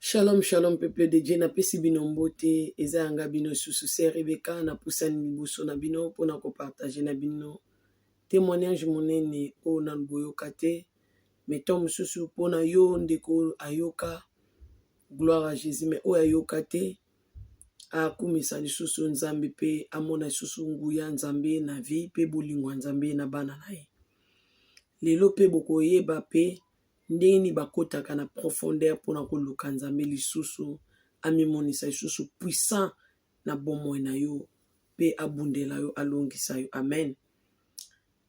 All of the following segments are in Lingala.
Shalom shalom peuple de Dieu, napesi bino mbote, eza yanga bino susu sœur Rebecca, napusani liboso na bino mpona kopartage na bino témoignage monene oyo nanu boyoka te, mais to mosusu mpona yo ndeko ayoka, gloire à Jésus, mais oyo ayoka te akumisa lisusu Nzambe mpe amona lisusu nguya Nzambe na vie mpe bolingo ya Nzambe na bana na ye. Lelo mpe bokoyeba mpe ndenge nini bakotaka na profondeur mpona koluka Nzambe lisusu, amimonisa lisusu puissant na bomoi na yo mpe abundela yo, alongisa yo. Amen.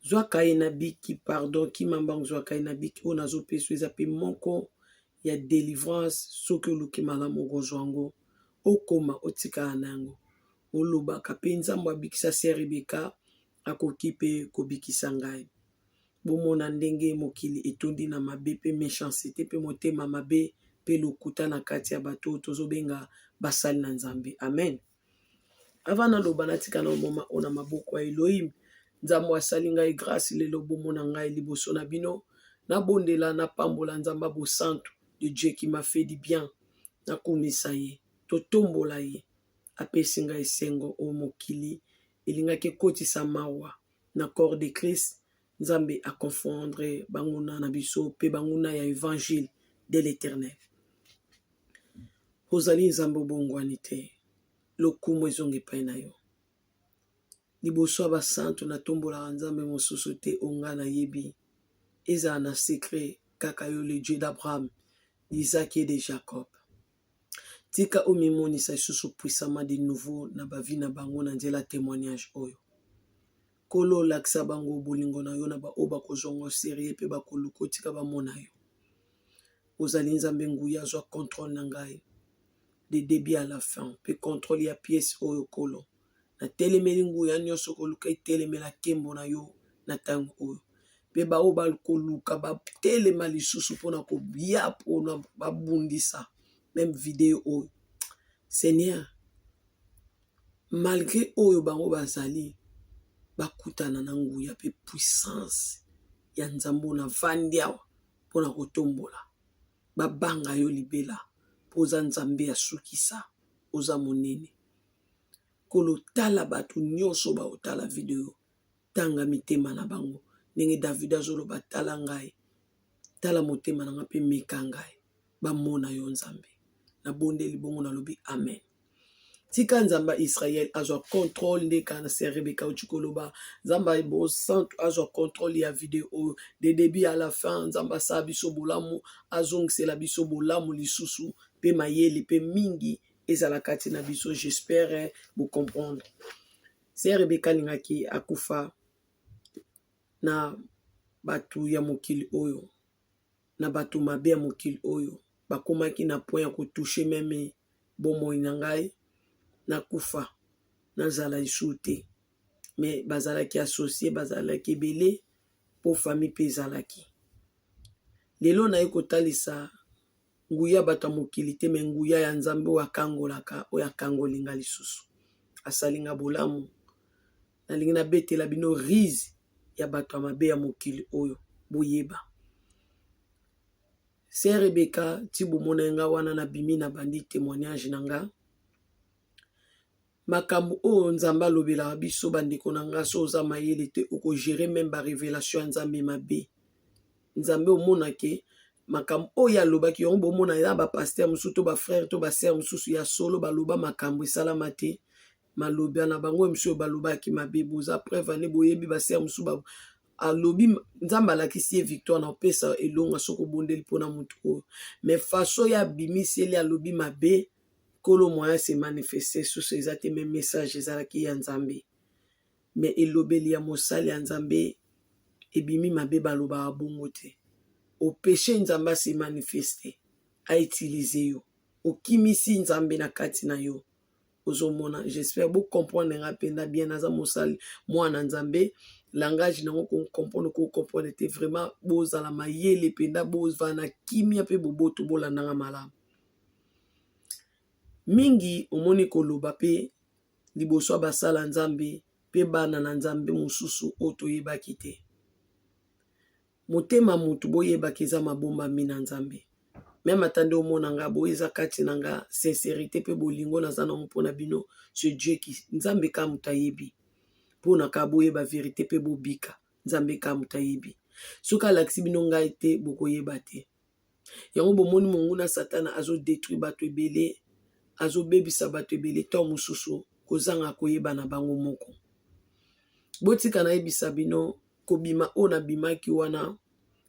Zwaka ye na biki, pardon, kima mbangu, zwaka ye na biki oyo nazopesa eza mpe moko ya délivrance. Soki oluki malamu okozwa yango, okoma otikala na yango, olobaka mpe Nzambe abikisa sœur Rebecca, akoki mpe kobikisa ngai. Bomona ndenge mokili etondi na mabe mpe méchanceté mpe motema mabe mpe lokuta na kati ya bato oyo tozobenga basali na Nzambe. Amen. Avant naloba, natika na moma oyo na maboko ya Elohim. Nzambe asali ngai grâce lelo bomona ngai liboso na bino, nabondela, napambola Nzambe bosantu de Dieu qui m'a fait du bien, nakumisa ye, totombola ye, apesi ngai esengo oyo mokili elingaki ekotisa mawa na corps de Christ. Nzambe aconfondre banguna na biso mpe banguna ya évangile de l'Éternel. Ozali Nzambe obongwani te, lokumu ezonga epai na yo. Liboso ya basantu natombolaka Nzambe mosusu te, oyo ngai nayebi ezala na secret kaka yo, le Dieu d'Abraham, d'Isaac et de Jacob. Tika omimonisa lisusu puissamment de nouveau na bavie na bango na nzela témoignage oyo. Nkolo, olakisa bango bolingo na yo na baoyo bakozonga sérieux mpe bakoluka, otika bamona yo. Ozali Nzambe nguya, azwa contrôle na ngai de début à la fin mpe contrôle ya pièce oyo. Kolo, natelemeli nguya nyonso koluka etelemela nkembo na yo na ntango oyo, mpe baoyo bakoluka batelema lisusu mpona koya mpona babundisa même video oyo. Seigneur, malgré oyo bango bazali, bakutana na nguya mpe puissance ya Nzambe oyo navandi awa mpona kotombola. Babanga yo libela mpo oza Nzambe ya sukisa, oza monene. Kolo, tala bato nyonso baotala video, tanga mitema na bango ndenge David azoloba: "Tala ngai, tala motema na ngai mpe meka ngai." Bamona yo Nzambe. Nabondeli bongo, nalobi amen. Tika Nzambe ya Israel azwa contrôle nde kaka na sœur Rebecca oti koloba. Nzambe bosantu azwa contrôle ya video oyo de début à la fin. Nzambe asala biso bolamu, azongisela biso bolamu lisusu mpe mayele mpe mingi ezala kati na biso. J'espère bocomprendre. Sœur Rebecca alingaki akufa na bato ya mokili oyo, na bato mabe ya mokili oyo bakomaki na point ya kotoucher même bomoi na ngai, nakufa, nazala lisusu te. Mais bazalaki associé, bazalaki ebele mpo famille mpe ezalaki. Lelo naye kotalisa nguya bato ya mokili te, mais nguya ya Nzambe oyo akangolaka, oyo akangoli nga lisusu, asali nga bolamu. Nalingi nabetela bino ruse ya bato ya mabe ya mokili oyo. Boyeba, sœur Rebecca, ti bomona nga wana nabimi, na bandi témoignage na nga, makambo oyo Nzambe alobelaka biso. Bandeko na nga, so oza mayele te, okogérer même barévélation ya Nzambe mabe. Nzambe omonake makambo oyo alobaki yango, bomona eza bapasteur mosusu to bafrère to basœur mosusu ya solo baloba makambo esalama te. Maloba na bango mosusu oyo balobaki mabe, boza preuve ane boyebi basœur mosusu alobi Nzambe alakisi ye victoire na opesa elonga soki obondeli mpona motu oyo, mais façon oyo abimiseli, alobi mabe. Nkolo, moyen se manifeste susu eza te, mais message ezalaki ya Nzambe, mais elobeli ya mosali ya Nzambe ebimi mabe. Balobaka bongo te. Opeshe Nzambe ase manifeste, autiliser yo, okimisi Nzambe na kati na yo. Ozomona, j'espère bocomprendre nga mpenza bien. Naza mosali, mwana Nzambe. Langage nango kocomprendre, kocomprendre te. Vraiment, bozala mayele mpenza, bozala na kimia mpe boboto, bolandanga malamu mingi. Omoni koloba mpe liboso ya basala Nzambe mpe bana na Nzambe mosusu oyo toyebaki te. Motema motu, boyebaki eza mabombami na Nzambe. Meme ata nde omona nga boye, eza kati na nga sincérité mpe bolingo naza nango mpona bino. C'est Dieu qui, Nzambe kaka moto ayebi mpona kaka boyeba vérité mpe bobika. Nzambe kaka moto ayebi. Soki alakisi bino ngai te, bokoyeba te. Yango bomoni monguna Satana azodétruire bato ebele, azobebisa bato ebele, to mosusu kozanga koyeba na bango moko. Botika nayebisa bino, kobima oyo nabimaki wana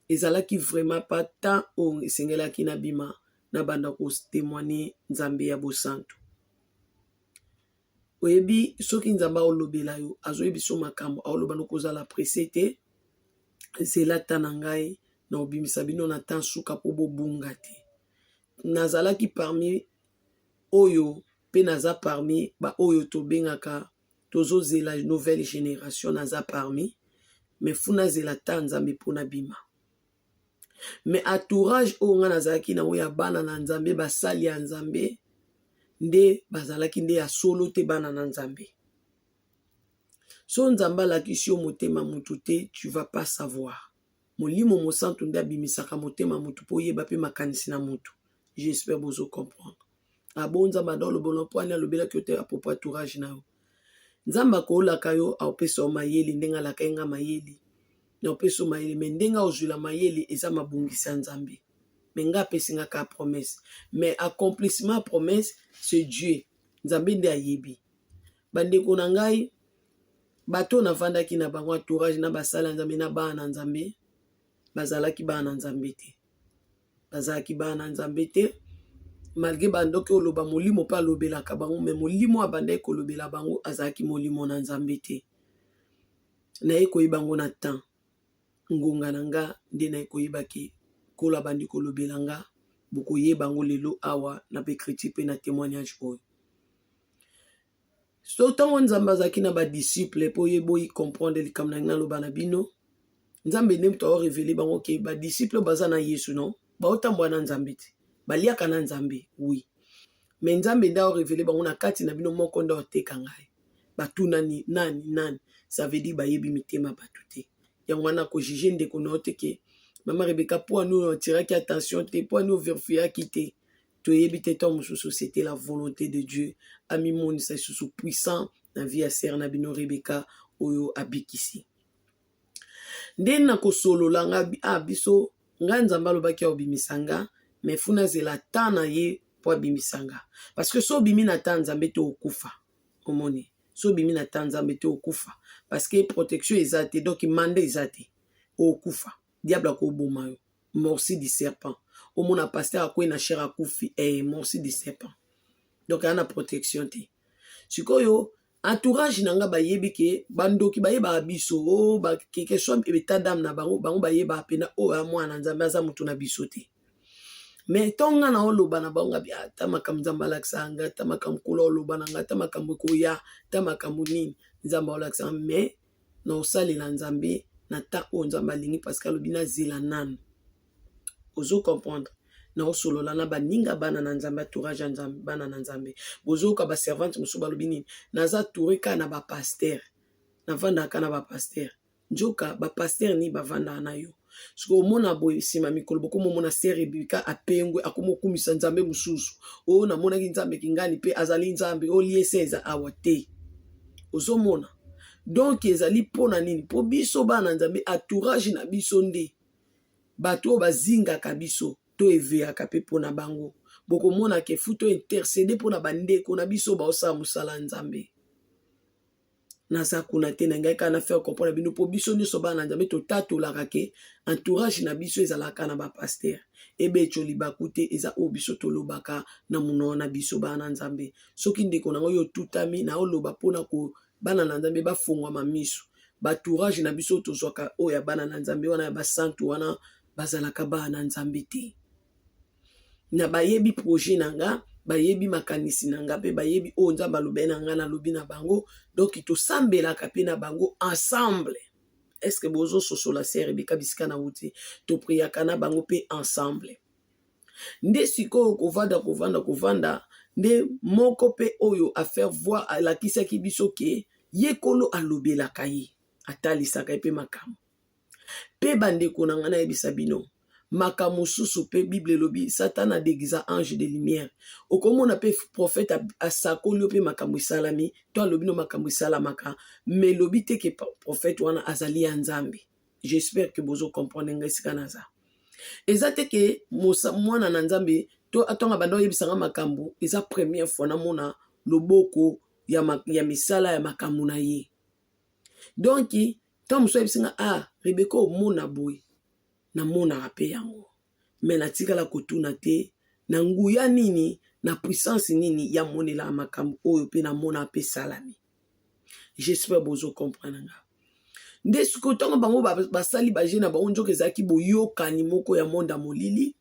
ezalaki vraiment pas temps oyo esengelaki nabima, nabanda kotémoigner Nzambe ya bosantu. Oyebi, soki Nzambe aolobela yo, azoyebi so makambo aoloba, no kozala pressé te. Zela ta na ngai na obimisa bino na temps suka mpo bobunga te. Nazalaki parmi oyo mpe naza parmi baoyo tobengaka tozozela nouvelle génération. Naza parmi, mais faut nazela ta Nzambe mpona bima. Mais entourage oyo ngai nazalaki nango ya bana na Nzambe, basali ya Nzambe nde bazalaki nde ya solo te, bana na Nzambe. So Nzambe alakisi yo motema mutu te, tu vas pas savoir. Molimo Mosantu nde abimisaka motema mutu mpo oyeba mpe makanisi na mutu. J'espère bozo comprendre. Abo Nzambe anda olobola mpo ani alobelaki yo te à propos entourage na yo. Nzambe akoolaka yo, aopesa yo mayele ndenge alaka ye nga mayele na opesa yo mayele, mais ndenge ozwila mayele eza mabongisi ya Nzambe. Mais nga apesi nga kaka promesse, mais accomplissement ya promesse, c'est Dieu. Nzambe nde ayebi. Bandeko na ngai, bato oyo navandaki na bango, entourage na basala ya Nzambe na bana na Nzambe, bazalaki bana na Nzambe te, bazalaki bana na Nzambe te. Malgré bandoki oloba, molimo mpe alobelaka bango, mais molimo abandaki kolobela bango azalaki molimo na Nzambe te. Naye koyeba yango na temps, ngonga na nga nde naye koyebaki Nkolo abandi kolobela nga. Bokoyeba yango lelo awa na baécriture mpe na témoignage oyo. So ntango Nzambe azalaki na badisciple, mpo ye boyi comprendre likambo na ngai naloba na bino, Nzambe nde moto aorévéler bango ke badisciple baza na Yesu, non, baotambola na Nzambe te, baliaka na Nzambe, oui, mais Nzambe nde aorévéler bango: na kati na bino moko nde aoteka ngai. Batunani: nani, nani? Ça veut dire bayebi mitema bato te. Yango wana kojuger ndeko na yo te ke mama Rebeka, mpo ani oyo atiraki attention te, mpo ani ovérifiaki te, toyebi te. Ntango mosusu c'était la volonté de Dieu amimonisa lisusu puissant na vie ya sœur na bino Rebeka oyo abikisi. Nde na kosolola nga ah, biso ngai Nzambe alobaki aobimisa nga, mais faut nazela temps na ye mpo abimisa nga, parce que so obimi na temps Nzambe te, okufa. Omoni, so obimi na temps Nzambe te, okufa, parce que protection eza te, donc mandat eza te, okufa. Diable akoboma yo, morsure du serpent. Omona pasteur akwei na chaire, akufi, morsure du serpent. Donc aya na protection te. Sikoyo entourage na nga bayebi ke bandoki bayebaka biso o quelque soit état d'âme na bango. Bango bayebaka mpena oyo ya mwana Nzambe aza motu na biso te. Mais ntongo nga na oloba na bango ngabi, ata makambo Nzambe alakisaka nga, ata makambo Nkolo oloba na nga, ata makambo ekoya, ata makambo nini Nzambe aolakisaka, mais na osalela Nzambe na temps oyo Nzambe alingi, parce que alobi nazela nanu. Ozo comprendre? Naosolola na baninga bana na Nzambe, entourage ya Nzambe, bana na Nzambe. Bozoyoka baservante mosusu balobi nini? Naza entouré kaka na bapasteur, navandaka na bapasteur. Nzoka bapasteur nini bavandaka na yo? Soki omona boye, nsima mikolo bokomomona sœur Rebeka apengwe, akoma okumisa Nzambe mosusu oyo namonaki Nzambe kingani mpe azali Nzambe oyo liese eza awa te. Ozomona, donc ezali mpona nini? Mpo biso bana Nzambe, entourage na biso nde bato oyo bazingaka biso, to eveyaka mpe mpona bango. Bokomona ke faut to intercéder mpona bandeko na biso baosala mosala ya Nzambe. Naza kuna te na ngai, kaka na faire comprendre bino, mpo biso nyonso bana na Nzambe totatolaka ke entourage na biso ezalaka na bapasteur ebetyo libaku te. Eza oyo biso tolobaka na monoko na biso bana na Nzambe. Soki ndeko nango oyo otutami na oloba mpona ko bana na Nzambe bafungwama miso, baentourage na biso tozwaka oyo ya bana na Nzambe wana, ya basantu wana, bazalaka bana na Nzambe te. Na bayebi projet na nga, bayebi makanisi na nga mpe bayebi oyo Nzambe alobi na nga, nalobi na bango. Donc tosambelaka mpe na bango ensemble. Est ce que bozososola, sœur Rebeka, bisika na wuti? Topriaka na bango mpe ensemble. Nde sikoyo kovanda, kovanda, kovanda, nde moko mpe oyo afaire voir alakisaki biso ke ye Nkolo alobelaka ye, atalisaka ye mpe makambo. Mpe bandeko na ngai, nayebisa bino, Makambo mosusu mpe Bible elobi Satan adeguisa ange de lumière. Okomona mpe prophète asakoli yo mpe makambo esalami to alobi no makambo esalamaka, mais elobi te ke prophète wana azali ya Nzambe. J'espère que bozo comprendre ngai esika naza. Eza te ke mwana na Nzambe to atonga banda oyebisa nga makambo, eza première fois namona loboko ya misala ya makambo na ye. Donc ntango mosusu ayebisi nga, ah Rebecca omona boye, namonaka mpe yango, me natikala kotuna te na nguya nini, na puissance nini ya monelaka makambo oyo mpe namona mpe esalami. J'espère bozo comprendre nga. Nde sikoyo ntango bango basali baje na bango, nzoka ezalaki boyokani moko ya monde ya molili,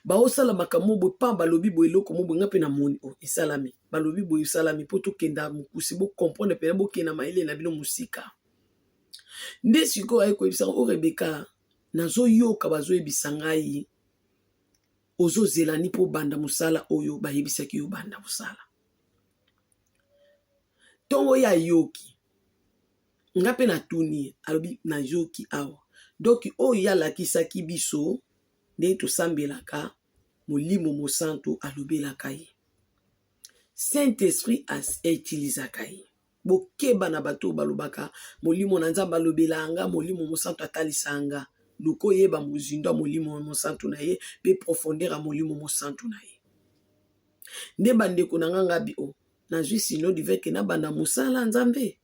baosala makambo boye pa balobi boye eloko mo boye, nga mpe namoni oyo esalami, balobi boye esalami mpo tokenda mokuse, bocomprendre mpena, bokenda mayele na bino mosika. Nde sikoyo aye koyebisa nga, o Rebecca, nazoyoka bazoyebisa ngai ozozela ni mpo obanda mosala oyo bayebisaki yo banda mosala. Ntongo ye ayoki nga mpe natuni, alobi nayoki awa. Donc oyo ye alakisaki biso ndenge tosambelaka, Molimo Mosantu alobelaka ye, Saint-Esprit autilisaka ye. Bokeba na bato oyo balobaka molimo na Nzambe alobelaka nga, Molimo Mosantu atalisaka nga. Luka oyeba mozindo ya Molimo Mosantu na ye mpe profondeur ya Molimo Mosantu na ye. Nde bandeko na nga ngabi o nazwi sino divin ke nabanda mosala Nzambe.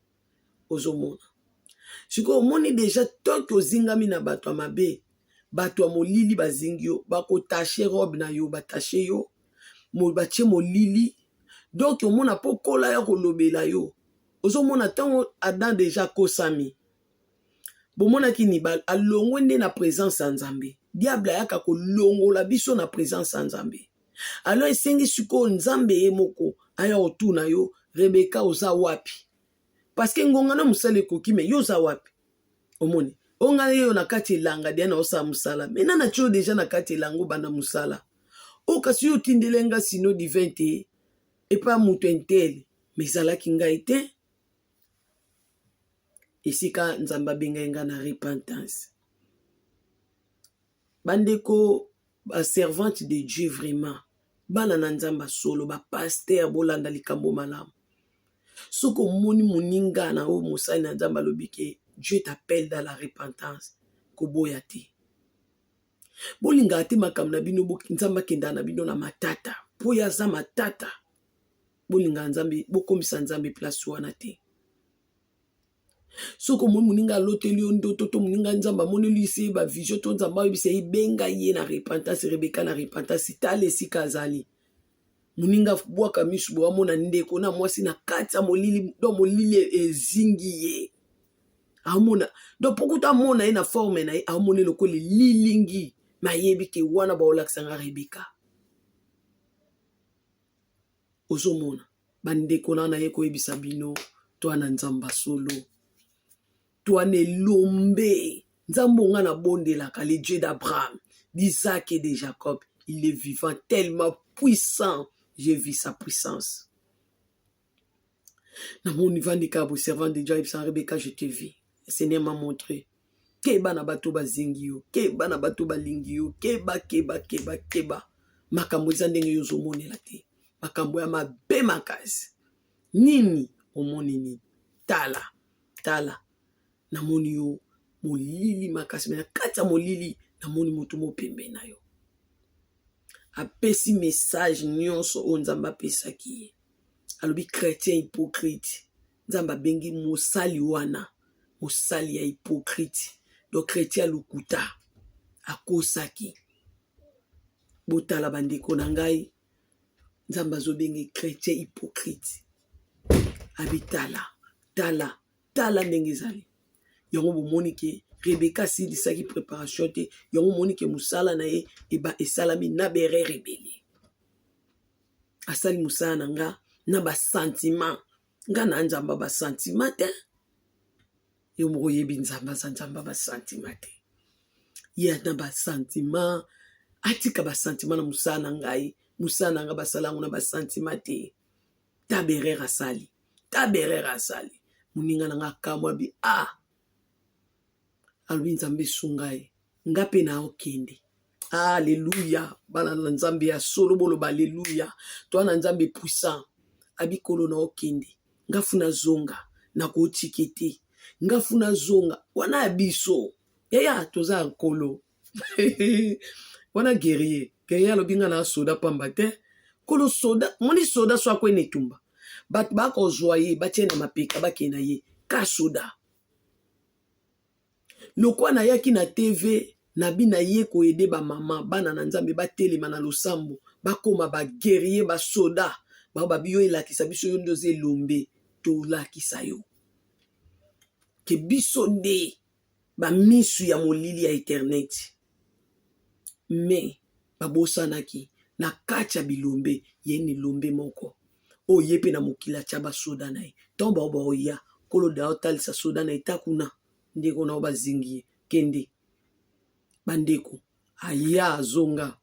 Ozomona sikoyo, omoni deja toki ozingami na bato ya mabe, bato ya molili bazingi yo, bakotashe robe na yo, batashe yo, batie molili. Donc omona mpo kola ya kolobela yo, ozomona ntango Adam deja akosami, bomonaki ni alongwe nde na présence ya Nzambe. Diable ayaka kolongola biso na présence ya Nzambe. Alors esengi sikoyo Nzambe ye moko aya kotuna yo, Rebecca oza wapi? Parce que ngonga na mosala ekoki, me yo oza wapi? Omoni onga yo na kati elanga dia na osala mosala, me nana tio deja na kati elanga obanda mosala o, kasi yo otindele nga sino divin te epa moto intel, me ezalaki ngai te. Esika Nzambe abengai nga na repentance, bandeko ba servante de Dieu, vraiment bana na Nzambe solo, ba pasteur, bolanda likambo malamu. Soki omoni moninga na oyo mosali na Nzambe alobi ke Dieu t'appelle dans la repentance, koboya te. Bolingaka te makambo na bino, Nzambe akendaka na bino na matata, mpo ye aza matata. Bolingaka Nzambe, bokomisa Nzambe place wana te. Soki omoni moninga aloteli yo ndoto to moninga Nzambe amoneli se ba vision to Nzambe ayebisa ye, benga ye na repentance, Rebecca na repentance, tala esika azali. Moninga bwaka misu boye amona ndeko na mwasi na kati ya molili, donc molili ezingi ye, amona donc mpo kuta amona ye na forme na ye, amona lokola elilingi, me ayebi ke wana baolakisa nga Rebecca. Ozomona bandeko na naye koyebisa bino, twana Nzambe solo, twana elombe Nzambe nga nabondelaka, le Dieu d'Abraham, d'Isaac et de Jacob, il est vivant, tellement puissant, j'ai vu sa puissance. Namoni vandika bo servante de Dieu ayebisa Rebecca, je te vis, le Seigneur m'a montré. Keba na bato bazingi yo, keba na bato balingi yo, keba, keba, keba, keba. Makambo eza ndenge yo ozomonela te, makambo ya mabe makasi. Nini omoni nini? Tala, tala, namoni yo molili makasi, me na kati ya molili namoni moto mopembe na yo. Apesi message nyonso oyo Nzambe apesaki ye. Alobi chrétien hypocrite. Nzambe abengi mosali wana mosali ya hypocrite, donc chrétien ya lokuta, akosaki. Botala bandeko na ngai, Nzambe azobenge chrétien hypocrite. Abi tala, tala, tala ndenge ezali. Yango bomoni ke Rebecca asilisaki préparation te, yango omoni ke mosala na ye eba esalami na berere ebele. Asali mosala na nga na basentiment, nga na Nzambe basentiment te. Yo moko oyebi Nzambe aza Nzambe basentiment te. Ye na basentiment, atika basentiment na mosala na ngai, mosala na ngai basala yango na basentiment te. Ta berere asali, ta berere asali. Moninga na nga akamwa bi, ah, alobi Nzambe esunga ye. Nga mpe naokende. Alleluya, bana na Nzambe ya solo, boloba alleluya. Toa na Nzambe puissant. Abi kolo naokende, nga funa zonga, nakotike te, nga funa zonga. Wana ya biso yaya, toza ya nkolo. Wana guerrier, guerrier alobi nga na soda pamba te. Kolo soda, moni soda so akwei na etumba, bato bakozwa ye, batie na mapeka, bakei na ye ka soda. Lokwa nayaki na TV nabi naye koyede bamama, bana na Nzambe batelema na losambo, bakóma baguerrier, basoda. Bao babi yo elakisa biso yo nde oza elombe, tolakisa yo ke biso nde bamisu ya molili ya internet. Me babosanaki na kati ya bilombe ye ni elombe moko oyo ye mpe na mokili atya basoda na ye. Ntango bao baoya, nkolo da otalisa soda na ye ta kuna, ndeko na yo bazingi ye, kende. Bandeko aya azonga,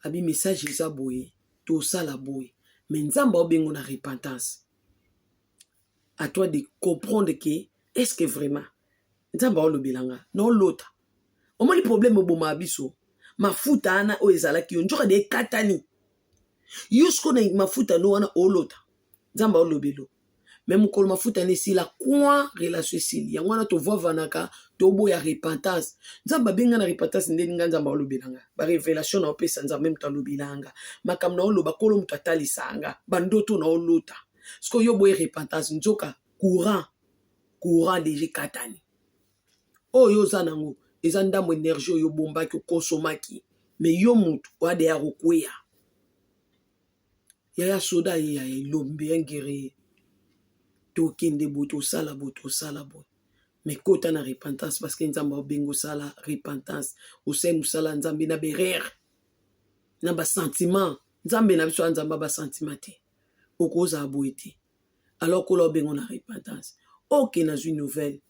abi message eza boye, tosala boye. Me Nzambe aobengo na repentance. À toi de comprendre que est ce que vraiment Nzambe aolobela nga naolota. Omoni problème obomaka biso, mafuta wana oyo ezalaki yo nzoka de ekatani yo siko na mafuta no wana olota Nzambe aolobelo. Me mokolo mafuta na esila, coin relation esili. Yango wana tovwavanaka, toboya repentance. Nzambe abenga na repentance. Ndeni nga Nzambe aolobela nga barévélation na opesa, Nzambe moto alobela nga makambo na oloba, kolo moto atalisa nga bandoto na olota. Sikoyo yo boye repentance, nzoka courant déjà ekatani. Oyo oza nango eza ndambo énergie oyo obombaki, okonsomaki. Me yo mutu oade ya kokweya yaya soda ye ya elombe ya guerrier. Tokende boye, tosala boye, tosala boye, me kota na repentance, parce que Nzambe aobenga osala repentance. Osali mosala ya Nzambe na berere na basentiment. Nzambe na biso ya Nzambe ya basentiment te, okozala boye te. Alors kola obengo na repentance. Ok, nazwi nouvelle,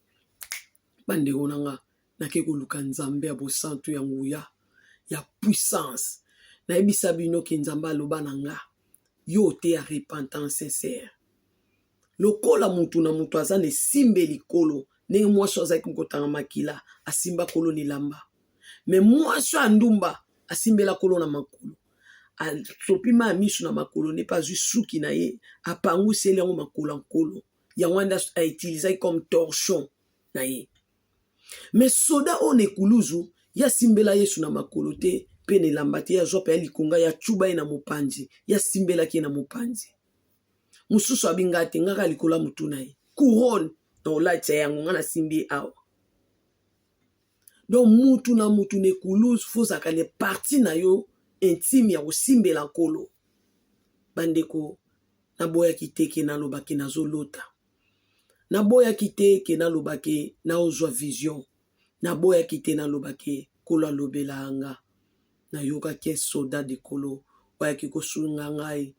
bandeko na nga, nake koluka Nzambe ya bosantu, ya nguya, ya puissance. Nayebisa bino ke Nzambe aloba na nga: yo oteya repentance sincère. Lokola mutu na mutu aza na esimbe likolo, ndenge mwasi azalaki kotanga makila, asimba kolo na elamba. Me mwasi oyo andumba asimbela kolo na makolo, asopi mai ya miso na makolo nde mpe azwi suki na ye, apangwiseli yango makolo ya nkolo. Yango wana autilisaki comme torchon na ye. Me soda oyo na ekuluzu, ye asimbela Yesu na makolo te mpe na elamba te. Ye azwa mpe ya likonga, ya cuba ye na mopanzi, ye asimbelaki ye na mopanzi. Mosusu abinga te, ngaka likolo ya motu na ye couronne na olatisa yango, nga nasimbi ye awa. Donc mutu na mutu na ekuluzu fo ozalaka na partie na yo intime ya kosimbela nkolo. Bandeko, naboyaki te ke nalobaki nazolota, naboyaki te ke nalobaki naozwa vision, naboyaki te nalobaki nkolo alobela nga. Nayokaki soda de kolo oyaki kosunga ngai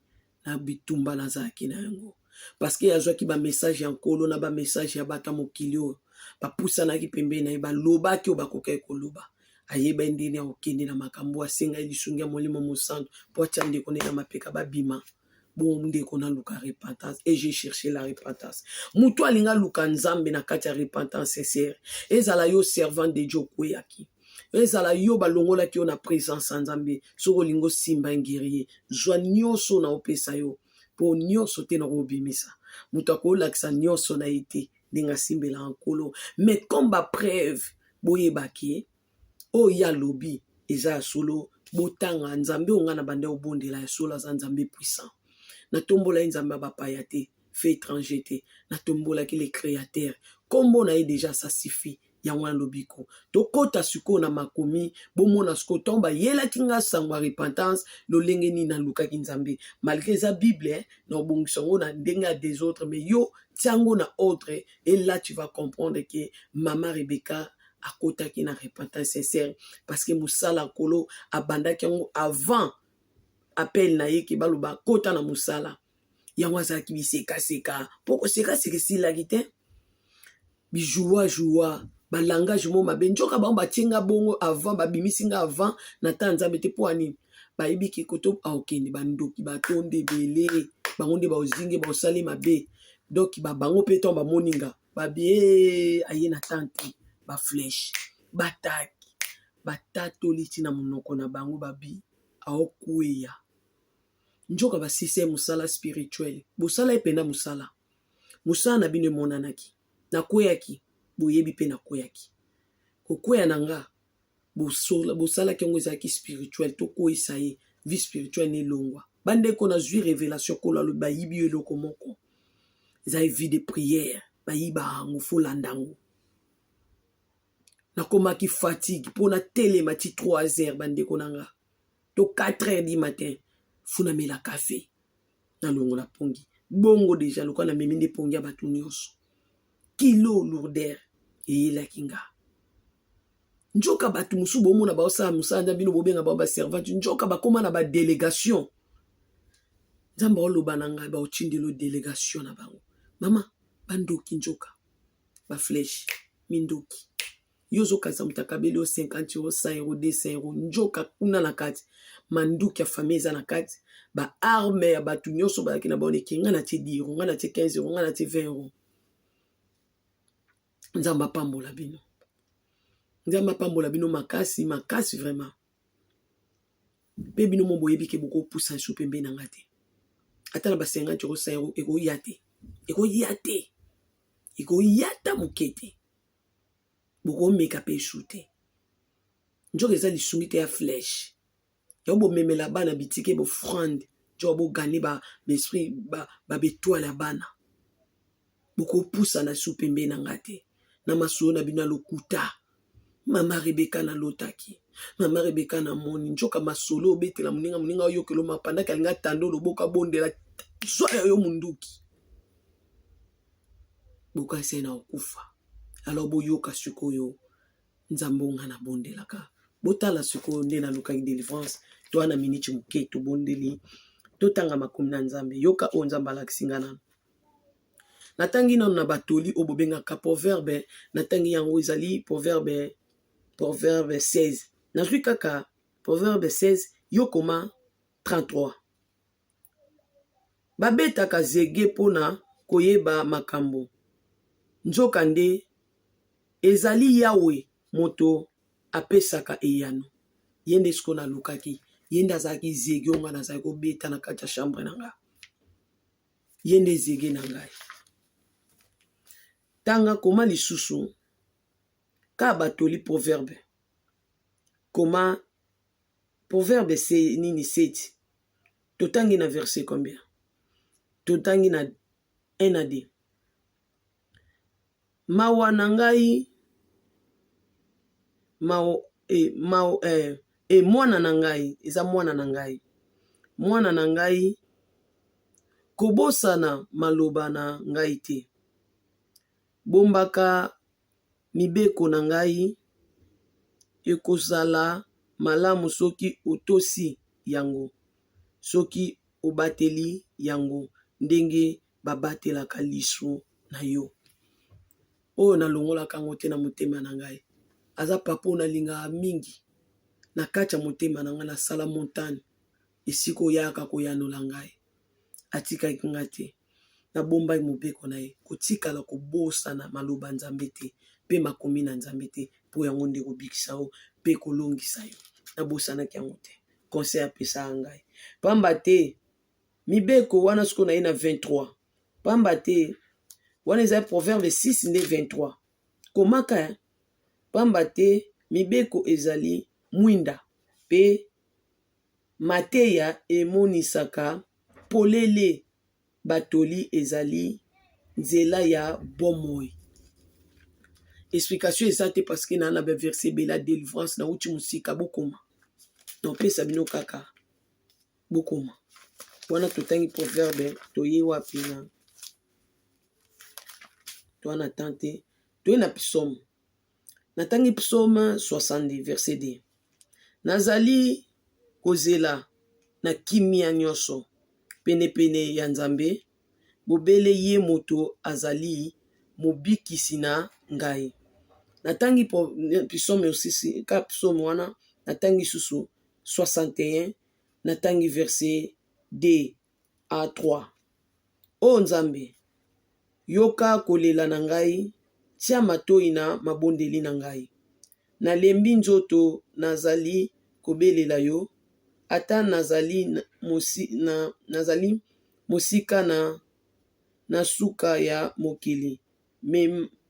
na bitumba nazalaki na yango, parce que azwaki bamessage ya nkolo na bamessage ya bato ya mokili oyo bapusanaki pembeni na ye, balobaki oyo bakokaki koloba. Ayeba ndenge ya kokende na makambo, asengai lisungi ya Molimo Mosantu mpo atya ndeko nde na mapeka, babima. Bon, ndeko, naluka repentance et j'ai cherché la repentance. Moto alingi aluka Nzambe na kati ya repentance sincère, ezala yo servant de Dieu okweyaki, ezala yo balongolaki yo na présence ya Nzambe, soki olingi osimba guerrier, zwa nyonso na opesa yo, mpo nyonso te na kobimisa. Moto akolakisa nyonso na ye te ndenge asimbelaka nkolo, mais comme bapreuve, boyebaki oyo ye alobi eza ya solo. Botanga Nzambe oyo ngai na banda obondela ya solo, aza Nzambe puissant. Natombola ye Nzambe ya bapaya te, fait étranger te, natombolaki le créateur, nkombo na ye déjà ça suffit. Yango wana lobiko. Tokɔta sikoyo na makomi, bomona sikoyo ntango bayelaki nga sango ya repentance, lolenge nini nalukaki Nzambe. Malgré eza Bible, na obongisa yango na ndenge ya désordre, mais yo tia yango na ordre et là tu vas comprendre que mama Rebecca akotaki na repentance sincère, parce que mosala nkolo abandaki yango avant appel na ye ke baloba kota na mosala. Yango azalaki bisekaseka, mpo kosekaseka esilaki te, bijuwa-juwa, balangage mo mabe. Nzoka bango batie nga bongo avant, babimisi nga avant na ta Nzambe te. Mpo anini? Bayebi ke koto aokende, bandoki batonde ebele, bango nde baozinge, baosali mabe. Donc babango mpe ntango bamoni nga, babi aye na tante, baflèche bataki. Batatoli ti na monoko na bango babi aokweya. Nzoka basilisa ye mosala spirituel. Bosala ye mpenza mosala. Mosala na bino emonanaki. Nakweyaki, boyebi mpe nakweyaki. Kokweya na nga bosalaki yango ezalaki spirituel, tokweyisa ye vie spirituelle na elongwa. Bandeko, nazwi revelation kolo alobi bayibi yo eloko moko, ezali vie de prière, bayiba yango, folanda yango. Nakomaki fatigue mpo natelema ti 3 heures, bandeko na nga, to 4 heures du matin, fu namela kafe, nalongola pongi bongo deja lokola namemi nde pongi ya bato nyonso, kilo lourdeur eyelaki nga. Nzoka bato mosusu bomona baosala mosala nzambe, bino bobenga bango baservante, nzoka bakóma na badelegation. Nzambe aoloba na ngai, baotindelo delegation na bango. Mama, bandoki, nzoka baflèche, mindoki. Yo ozokanisa moto akabeli yo 50 euro, 100 euro, 200 euro, nzoka kuna na kati manduki ya famille eza na kati, baarme ya bato nyonso bazalaki na bango. Eke ngai natie 10 euro, ngai natie 15 euro, ngai natie 20 euro. Nzambe apambola bino, Nzambe apambola bino makasi makasi vraiment. Mpe bino mo boyebi ke bokopusa lisu pembeni na nga te, ata na ba 50 euro, 100 euro, ekoya te, ekoya te, ekoya ta moke te, bokomeka mpe esu te. Nzoka eza lisungi te ya flèche yango bomemela bana bitike, bofrande, nzoka bogane baesprit, babetoile ya bana. Bokopusana su pembeni na nga te na masolo na bino ya lokuta. Mama Rebeka nalotaki, mama Rebeka namoni. Nzoka masolo obetela moninga, moninga oyokela mapandaki, alinga tando loboko, abondela, zwa ya yo munduki, bokasi na okufa. Alors boyoka sikoyo Nzambe nga nabondelaka. Botala sikoyo nde nalukaki délivrance. To wana miniti moke tobondeli, totanga makomi na Nzambe. Yoka oyo Nzambe alakisi nga nano. Natangi nano na batoli oyo bobengaka proverbe, natangi yango, ezali proverbe 16. Nazwi kaka proverbe 16, yo koma 33. Babetaka zege mpona koyeba makambo, nzoka nde ezali Yawe moto apesaka eyano. Ye nde sikoyo nalukaki, ye nde azalaki zege oyo ngai nazali kobeta na kati ya chambre na nga. Ye nde zege na ngai. Tanga, koma lisusu ka batoli proverbe, koma proverbe se nini 7. Totangi na verset combien? Totangi na 1 na 2. Mawa na ngai, mwana na ngai, eza mwana na ngai, mwana na ngai, kobosana maloba na ngai te, bombaka mibeko na ngai. Ekozala malamu soki otosi yango, soki obateli yango ndenge babatelaka liso na yo. Oyo nalongolaka yango te na motema na ngai. Aza papa oyo nalingaka mingi na kati ya motema na ngai. Nasala montagne esika oyaka koyanola ngai, atikaki ngai te. Nabombaki mobeko na ye, kotikala kobosana maloba Nzambe te mpe makomi na Nzambe te, mpo yango nde kobikisa yo mpe kolongisa yo. Nabosanaki yango te, conseil apesaka ngai, pamba te mibeko wana. Sikoyo na ye na 23, pamba te wana ezali proverbe 6 nde 23. Komaka, pamba te mibeko ezali mwinda mpe mateya emonisaka polele, batoli ezali nzela ya bomoi. Explication eza te parce que naa na baverset ebele ya délivrance, nauti mosika. Bokoma, napesa bino kaka, bokoma wana. Totangi proverbe, toye wapi? Na to wana tan te, toye na psaume. Natangi psaume 62 verset 2: nazali kozela na kimia nyonso penepene ya Nzambe, bobele ye moto azali mobikisi na ngai. Natangi psaume osisi ka psaume wana, natangi susu 61, natangi verset 2 a 3. O Nzambe, yoka kolela na ngai, tia matoi na mabondeli na ngai. Nalembi nzoto, nazali kobelela yo, ata nazali, mosi, na, nazali mosika na, na suka ya mokili.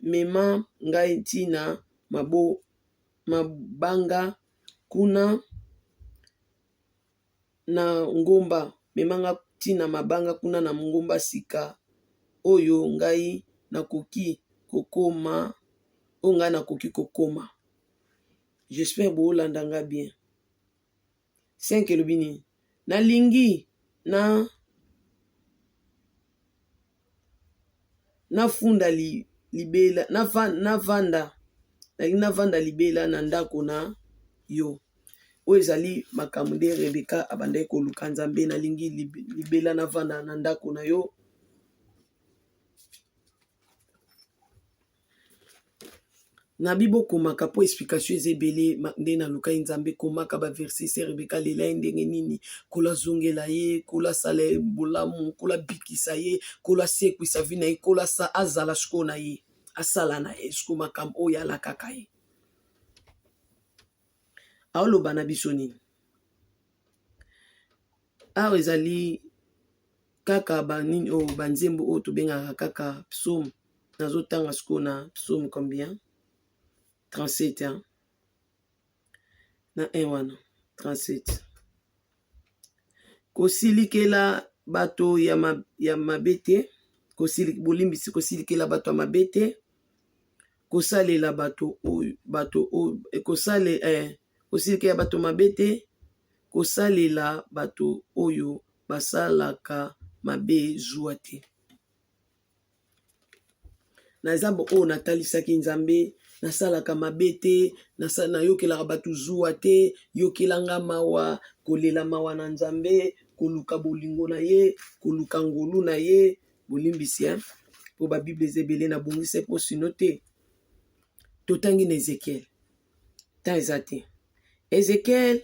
Mema ngai ntina mabo, mabanga kuna na ngomba, mema nga ntina mabanga kuna na ngomba sika oyo ngai nakoki kokoma, oyo ngai nakoki kokoma. J'espère boolanda nga bien. 5 elobi nini? Nalingi na nafunda li, libela navanda, nalingi navanda libela na ndako na yo. Oyo ezali makambo nde Rebeka abandaki koluka Nzambe, nalingi libela navanda na ndako na yo. Nabi bokomaka mpo explication eza ebele nde nalukaki Nzambe komaka ba verset se Rebeka alela ye ndenge nini Nkolo azongela ye Nkolo asala ye bolamu Nkolo abikisa ye Nkolo asekwisa vi na ye Nkolo azala sikoyo na ye asala na ye sikoyo makambo oyo alakaka ye aoloba na biso nini awa ezali kaka banini oyo banzembo oyo tobengaka kaka psaume nazotanga sikoyo na psaume combien 37 hein? Na 1 wana 37 kosilikela bato ya, ma, ya mabe te bolimbisi kosilikela bato ya mabe te kosalela bato oyo bato oyo kosale eh, kosilikela bato mabe te kosalela bato oyo basalaka mabe zuwa te. Naza oyo natalisaki Nzambe, nasalaka mabe te, nayokelaka bato zuwa te, yokela nga mawa, kolela mawa na Nzambe, koluka bolingo na ye, koluka ngolu na ye, bolimbisi hein, po ba bible eza ebele na bongisa po sino te. Totangi na Ezekiel. Temps eza te. Ezekiel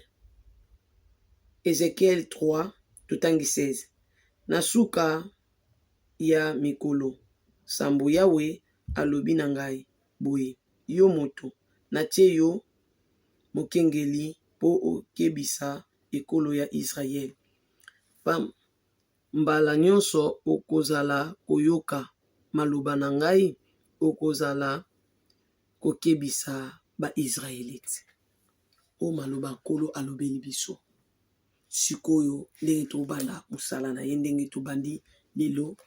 Ezekiel 3 totangi 16. Na suka ya mikolo sambo Yawe alobi na ngai boye, Yo moto, natie yo mokengeli mpo okebisa ekolo ya Israel. Mbala nyonso okozala koyoka maloba na ngai, okozala kokebisa ba Israelites. Oyo maloba Nkolo alobeli biso sikoyo ndenge tobanda mosala na ye ndenge tobandi lelo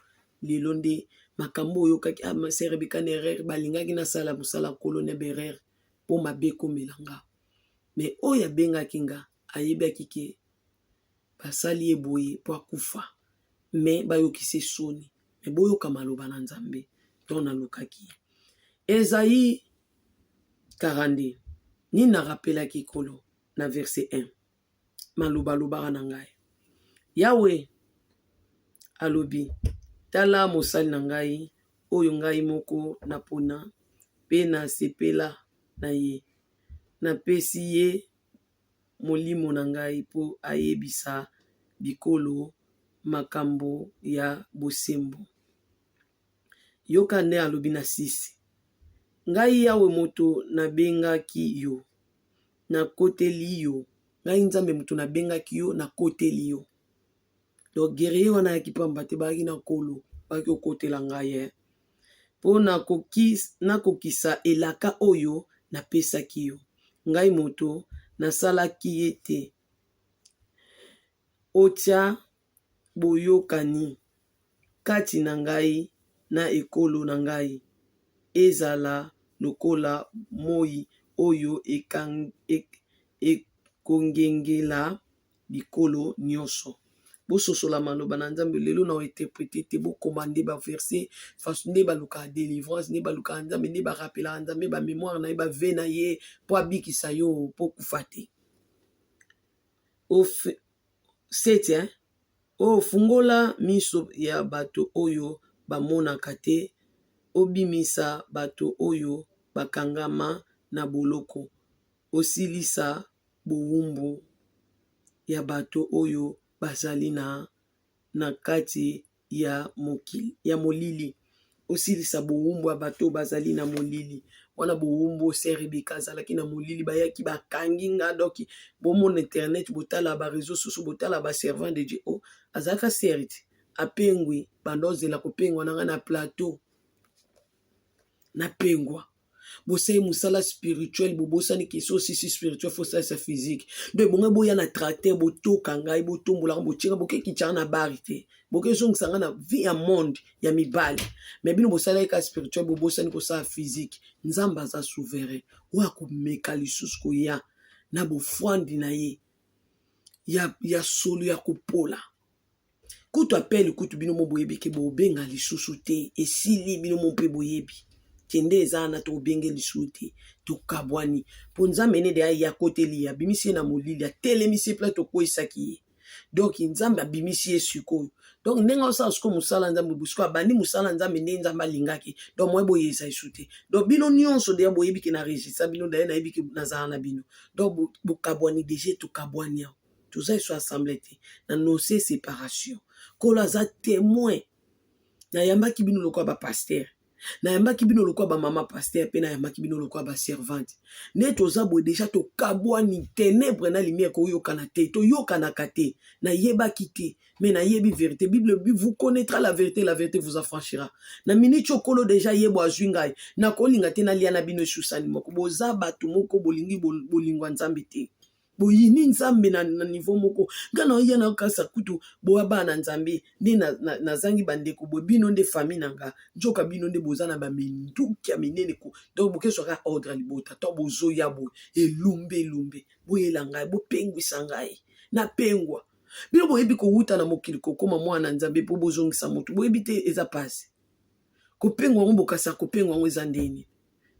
lelo nde makambo oyokaki ah, ma sœur Rebecca na erreur balingaki nasala mosala Nkolo na ba erreur mpo mabe ekomela nga mais oyo abengaki nga ayebaki ke basali ye boye mpo akufa mais bayokisi ye soni mais boyoka maloba na Nzambe ntango nalukaki ye. Esaïe 42 nini na rappelaki Nkolo na verset 1 maloba alobaka na ngai Yawe alobi tala mosali na ngai oyo ngai moko napona mpe nasepela na ye napesi ye Molimo na ngai mpo ayebisa bikolo makambo ya bosembo. Yoka nde alobi na 6, Ngai Yawe moto nabengaki yo, nakoteli yo. Ngai Nzambe moto nabengaki yo, nakoteli yo. Donc guerrier wana ayaki pamba te, bayaki na Nkolo, bayaki kokotela ngai eh. Mpo nakokisa elaka oyo napesaki yo. Ngai moto nasalaki ete otia boyokani kati na ngai na ekolo na ngai, ezala lokola moi oyo ekongengela bikolo nyonso. Bososola maloba na Nzambe lelo na interprete te, bokoma nde ba verset façon nde balukaka delivrance, nde balukaka Nzambe, nde barapelaka Nzambe ba memoire na ye, ba ve na ye mpo abikisa yo mpo okufa te. Sete hein? Oh, fungola miso ya bato oyo bamonaka te, obimisa bato oyo bakangama na boloko, osilisa bowumbu ya bato oyo bazali na na kati ya mokili ya molili, osilisa bowumbu ya bato oyo bazali na molili. Wana bowumbu sœur Rebecca azalaki na molili, bayaki bakangi nga. Donc bomona internet, botala ba réseaux sociaux, botala ba servant de Dieu. Oh, azalaka sœur te, apengwi. Banda ozela kopengwa na nga na plateau, napengwa. Bosali mosala spirituel, bobosani ke so osisi spirituel, faut osalisa physique. Donc ebongai boya na tracteur, botoka ngai, botombolaka, botienga, bokekitaka na bari te, bokezongisa ngai na vie ya monde ya mibali. Mais bino bosalaki kaka spirituel, bobosani kosala physique. Nzambe aza souverain. Oyo akomeka lisusu koya na bofwandi na ye ya solo ya kopola, kutu apele kutu bino mo boyebi ke bobenga lisusu te, esili. Bino mo mpe boyebi kende eza wana, tobenge lisusu te, tokabwani. Mpo Nzambe nede aya akoteli ye, abimisi ye na molili, atelemisi ye place tokweyisaki ye. Donc Nzambe abimisi ye sikoyo. Donc ndenge osala sikoyo mosala Nzambe, sikoyo abandi mosala Nzambe ndenge Nzambe alingaki. Donc moye boyeza esu te. Donc bino nyonso deya boyebi ke na registre bino daye, nayebi ke nazala na bino. Donc bokabwani déjà, tokabwani awa, toza esu ensemble te. Na nose séparation, Nkolo aza témoin. Nayambaki bino lokola bapasteur, nayambaki bino lokola bamama pasteur, mpe nayambaki bino lokola baservante. Nde toza boye déjà, tokabwani. Ténèbre na lumière koyokana te, toyokanaka te. Nayebaki te, mais nayebi vérité. Bible, vous connaîtra la vérité, la vérité vous affranchira. Na miniti okolo déjà yebo azwi ngai, nakolinga te nalia na bino esusani moko. Boza bato moko bolingi bolingwa Nzambe te, boyini Nzambe na niveau moko. Ngai na oya nakasa kutu boya bana Nzambe nde nazangi bandeko boye. Bino nde famille na nga, nzoka bino nde boza na baminduki ya minene. Donc bokezwaka ordre ya libota to bozoya boye elumbe elumbe, boyela ngai, bopengwisa ngai, napengwa. Bino boyebi kowuta na mokili kokóma mwana Nzambe mpo bozongisa motu, boyebi te eza pasi kopengwa yango. Bokasa kopengwa yango eza ndeni?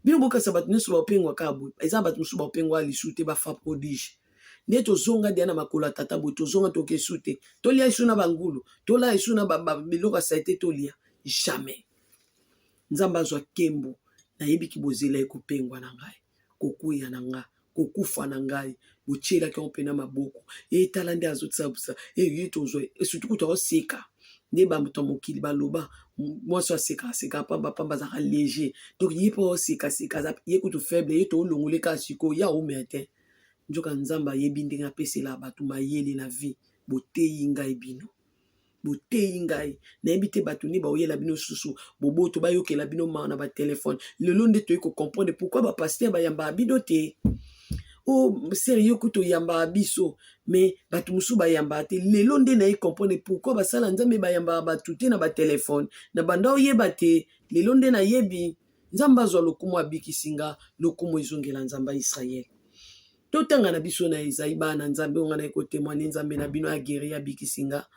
Bino bokasa bato nyonso bapengwa kaka boye. Eza bato mosusu bapengwa lisu te, bafa prodige. Nde tozonga deya na makolo ya tata boye, tozonga, tokesu te, tolia esu na bangulu, tola esu na biloko ya saleté, tolia jamais. Nzambe azwa nkembo. Nayebiki bozela ekopengwa na ngai, kokweya na nga, kokufa na ngai, botielaki yango mpena maboko. Etala nde azotisabusa ye, tozwa surtout kutu aoseka nde bamoto ya mokili baloba mwasi aseka aseka pamba pamba, azalaka léger. Donc ye mpo aosekaseka, ye kutu faible, ye toolongole kaka sikoyo ya omea te. Nzoka Nzambe ayebi ndenge apesela bato mayele na vie. Boteyi ngai, bino boteyi ngai. Nayebi te bato nde baoyela bino susu boboto, bayokela bino mawa na batelefone. Lelo nde toyei kocomprendre pourquoi bapasteur bayambaka bino te. O sere yo kutu oyambaka biso, mais bato mosusu bayambaka te. Lelo nde naye comprendre pourquoi basala Nzambe bayambaka bato te na batelefone. Na banda oyeba te, lelo nde nayebi. Nzambe azwa lokumu, abikisi nga, lokumu ezongela Nzambe ya Israele. Totanga na biso na Ezai, bana Nzambe. Oyo nga naye kotémoigner, Nzambe na bino aguéri, abikisi nga.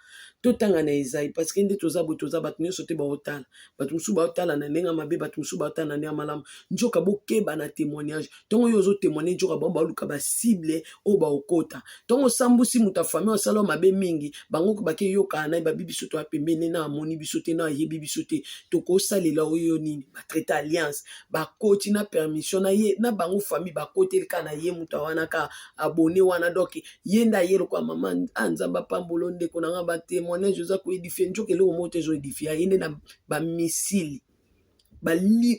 Totanga na Ezai, parce que nde toza boye, toza bato nyonso te baotala. Bato mosusu baotala na ndenge ya mabe, bato mosusu baotala na ndenge ya malamu. Nzoka bokeba na témoignage. Ntongo oyo ozotémoigne, nzoka bango baoluka bacible oyo baokota. Ntongo osambusi moto ya famille, osala mabe mingi, bango bake yokana na ye, babi biso toya pembeni na amoni biso te, na ayebi biso te, tokosalela oyo nini. Batraité alliance, bakoti na permission na ye na bango famille, bakoteli kaka na ye moto wana kaka abone wana. Donc ye nde aye lokola mama a Nzambe apambolo ndeko na nga, batémoignage oza koédifier. Nzoka eloko moko te ezoédifier ye, nde na bamisili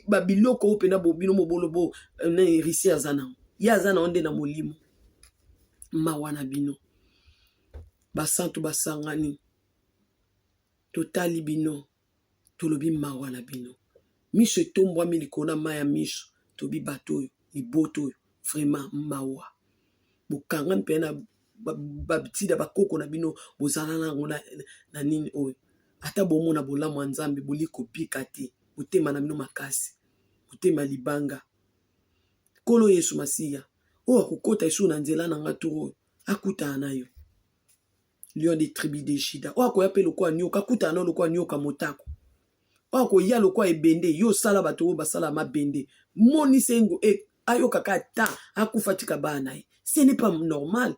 babiloko oyo mpena bino mobolo bo risi aza nango, ye aza nango nde na molimo. Mawa na bino basantu basangani, totali bino, tolobi mawa na bino. Miso etombwami likolo na mai ya miso, tobi bato oyo, libota oyo, vraiment mawa. Bokangami mpe na babitida bakoko na bino, bozala nango na nini oyo. Ata bomona bolamu ya Nzambe, boli kobika te. Motema na bino makasi, motema libanga. Nkolo Yesu Masiya, oyo akokota esu na nzela na nga tour oyo, akutana na yo, lion de tribu de Juda. Oyo akoya mpe lokola nyoka, akutana na yo lokola nyoka motako. Oyo akoya lokola ebende, yo osala bato oyo basala mabende, monisa engo e ayokaka ata akufa, tika bana na ye. Ce n'est pas normal.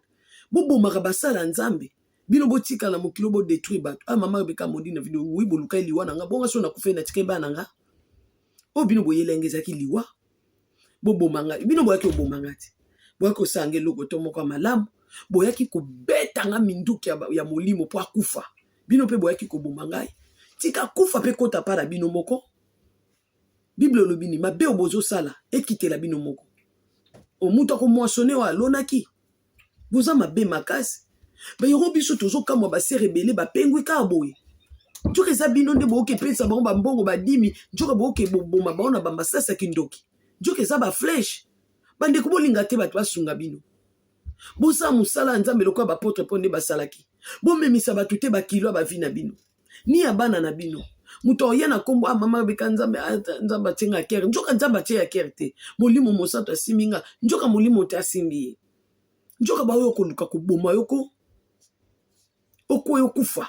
Bobomaka basala Nzambe, bino botikala mokili, bodétruire bato. Ah, mama Rebeka modi na video, oui, boluka liwa na nga. Bonga so nakufa, natika bana na nga. Oyo bino boyelenge ezalaki liwa, boboma ngai. Bino boyaki koboma nga te, boyaki kosala nga eloko to moko ya malamu. Boyaki kobeta nga minduki ya molimo mpo akufa. Bino mpe boyaki koboma ngai, tika kufa mpe kota mpa na bino moko. Bible olobi nini? Mabe oyo bozosala ekitela bino moko. Omutu akomoisonne oyo alonaki. Boza mabe makasi. Ba yango biso tozokamwa basere ebele bapengwi kaka boye. Nzoka eza bino nde boyoki epesa bango bambongo badimi, nzoka boyoki boboma bango na bamasasi ya kindoki. Nzoka eza baflèche. Bandeko bolinga te bato basunga bino. Bosala mosala ya Nzambe lokola baapôtre mpo nde basalaki. Bomemisa bato te bakilo ya bavi na bino, ni ya bana na bino. Moto aoya na nkombo ah, mama beka Nzambe, ah, Nzambe atie nga kere. Nzoka Nzambe atie ya kere te. Molimo Mosantu asimbi nga, nzoka molimo te asimbi ye. Nzoka baoyo koluka koboma yo ko okoya okufa.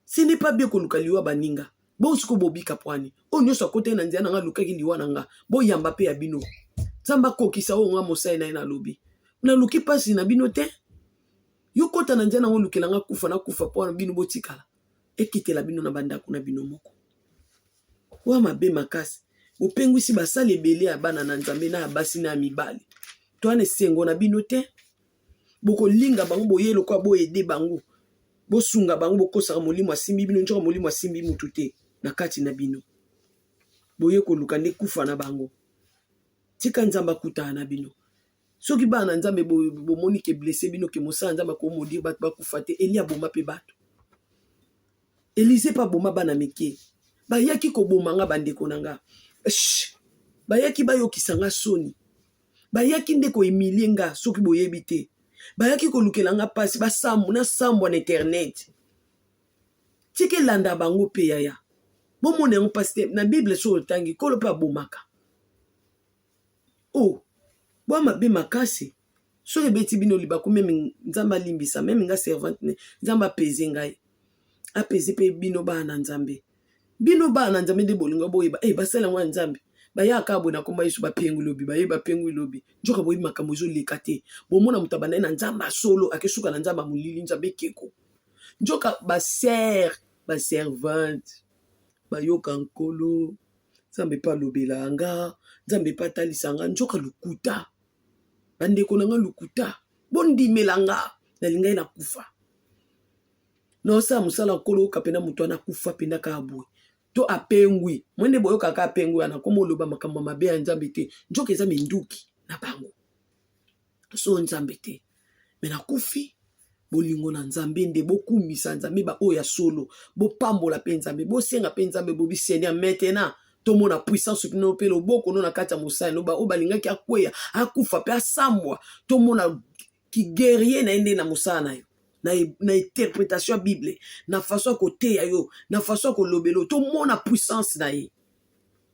Ce n'est pas bien koluka liwa baninga. Bongo sikoyo bobika pwani. Oyo nyonso akotaki na nzela na nga alukaki liwa na nga. Boyamba mpe ya bino. Nzambe akokisa oyo nga mosali na ye nalobi. Naluki mpasi na bino te. Yo kota na nzela na nga olukela nga kufa na kufa mpo wana bino botikala. Ekitela bino na bandako na bino moko. Oyo mabe makasi. Bopengwisi basali ebele ya bana na Nzambe na ya basi na ya mibali. To wana esengo na bino te. Bokolinga bango boye lokola boyede bango. Bosunga bango bokosaka molimo asimbi bino nzoka molimo asimbi mutu te na kati na bino. Boye koluka nde kufa na bango. Tika Nzambe akutana na bino. Soki bana na Nzambe bomoni ke blesse bino ke mosala Nzambe akomodire bato bakufa te. Eli aboma mpe bato. Elize mpe aboma bana mike. Bayaki koboma nga bandeko na nga. Shh. Bayaki bayokisa nga soni. Bayaki nde kohumilie nga soki boyebi te. Bayaki kolukela nga mpasi basambu nasambwa na internet. Tika elanda bango mpe yaya. Bomona yango mpasi te na Bible soki otangi nkolo mpe abomaka. Oh, bwa mabe makasi. Soki ebeti bino libaku meme Nzambe alimbisa meme nga servante ne Nzambe apese ngai. Apese mpe bino bana na Nzambe. Bino bana na Nzambe nde bolingo boyeba eh basala yango ya Nzambe. Bayaka boye na komba Yesu bapengwi lobi, baye bapengwi lobi. Nzoka boyebi makambo ezoleka te. Bomona moto abandaki na Nzambe ya solo akesuka na Nzambe ya molili, Nzambe ekeko. Nzoka ba sœur, ba servante bayoka Nkolo. Nzambe mpe alobela nga, Nzambe mpe atalisa nga, nzoka lokuta. Bandeko na nga lokuta, bondimela nga, nalingai nakufa. Naosala mosala Nkolo oyoka mpena moto wana akufa mpenza kaka boye. To apengwi. Mwe nde boyokaka apengwi wana, koma oloba makambo ya mabe ya Nzambe te. Nzoka eza minduki na bango. So Nzambe te. Me nakufi, bolingo na Nzambe nde bokumisa Nzambe ba oyo ya solo. Bopambola mpe Nzambe, bosenga mpe Nzambe bobi Seigneur maintenant tomona puissance bino mpe loboko no na kati ya mosali no ba oyo balingaki akweya, akufa mpe asambwa, tomona ki guerrier na ye nde na mosala na yo. Na interpretation ya Bible, na façon ya koteya yo, na façon ya kolobela yo, tomona puissance na ye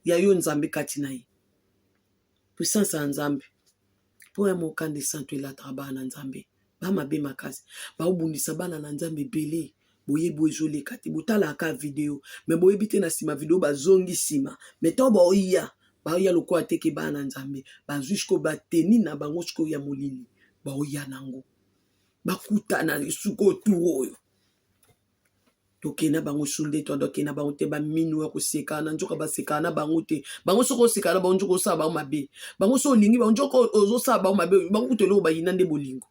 ya yo Nzambe kati na ye. Puissance ya Nzambe. Mpo ya mokanda esantu elataka bana na Nzambe. Ba mabe makasi. Baobundisa bana na Nzambe ebele. Boyebi oyo ezoleka te. Botalaka video. Me boyebi te na nsima video bazongi nsima. Me ntango baoya, baoya lokola te ke bana na Nzambe. Bazwi sikoyo bateni na bango sikoyo ya molili. Baoya nango. Bakutana sikoyo tour oyo. Tokenda bango sunde to tokenda bango te baminu ya koseka na nzoka basekaka na bango te. Bango soki oseka na bango nzoka osala bango mabe. Bango soki olingi bango nzoka ozosala bango mabe. Bango kutu eloko bayina nde bolingo.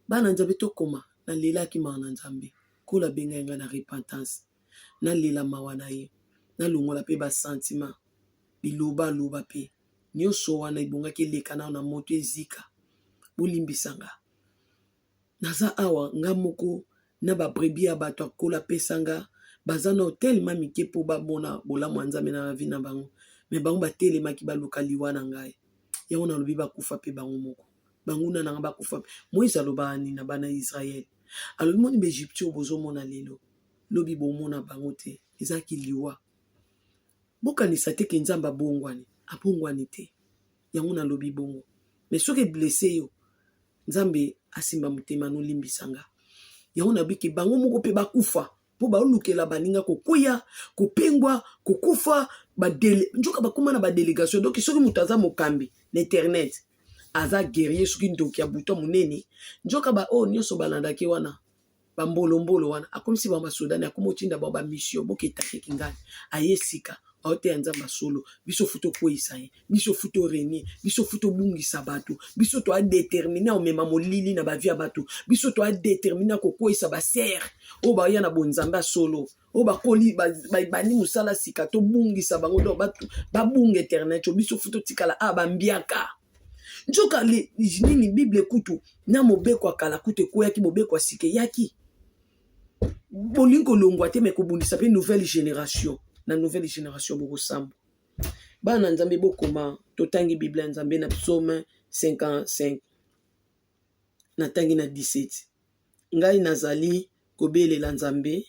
Bana Nzambe tokoma nalelaki mawa na Nzambe. Nkolo abengai ngai na repentance. Nalela mawa na ye. Nalongola mpe basentiment. Biloba loba mpe. Nyonso wana ebongaki eleka nao na moto ezika. Bolimbisa nga. Naza awa nga moko na ba brebis ya bato akola apesa nga baza na tellement mike mpo bamona bolamu ya Nzambe na vie na bango. Me bango batelemaki baluka liwa na ngai. Yango nalobi bakufa mpe bango moko. Banguna na nga bakufa mpe. Moïse alobaka nini na bana Israël? Alobi moni ba Egyptien oyo bozomona lelo, lobi bomona bango te. Ezalaki liwa. Bokanisa te ke Nzambe abongwani. Abongwani te. Yango nalobi bongo. Mais soki eblesse yo, Nzambe asimba motema nolimbisa nga. Yango nalobi ke bango moko mpe bakufa mpo baolukela baninga kokweya, kopengwa, kokufa, nzoka bakoma na badelegation. Donc soki moto aza mokambi na internet, aza guerrier soki ndoki ya buto monene, nzoka ba oyo nyonso balandaki wana bambolombolo wana akomisi bango basodani, akomi otinda bango bamission boketake kingani aye sika. Aoteya Nzambe ya solo. Biso fu tokweyisa ye, biso fu torenie, biso fu tobungisa bato, biso toadetermine omema molili na bavie ya bato, biso toadetermine kokweyisa basere oyo baya na bonzambe ya solo, oyo bakoli babandi mosala sika, tobungisa bango. Donc babunga internet, biso fu totikala a bambiaka. Nzoka nini? Bible kutu na mobeko ya kala kutu ekweyaki, mobeko ya sika eyaki. Bolingi kolongwa te, me kobundisa mpe nouvelle génération. Na nouvelle génération bokosambwa. Bana Nzambe, bokoma. Totangi Bible ya Nzambe na Psaume 55, natangi na 17: "Ngai nazali kobelela Nzambe,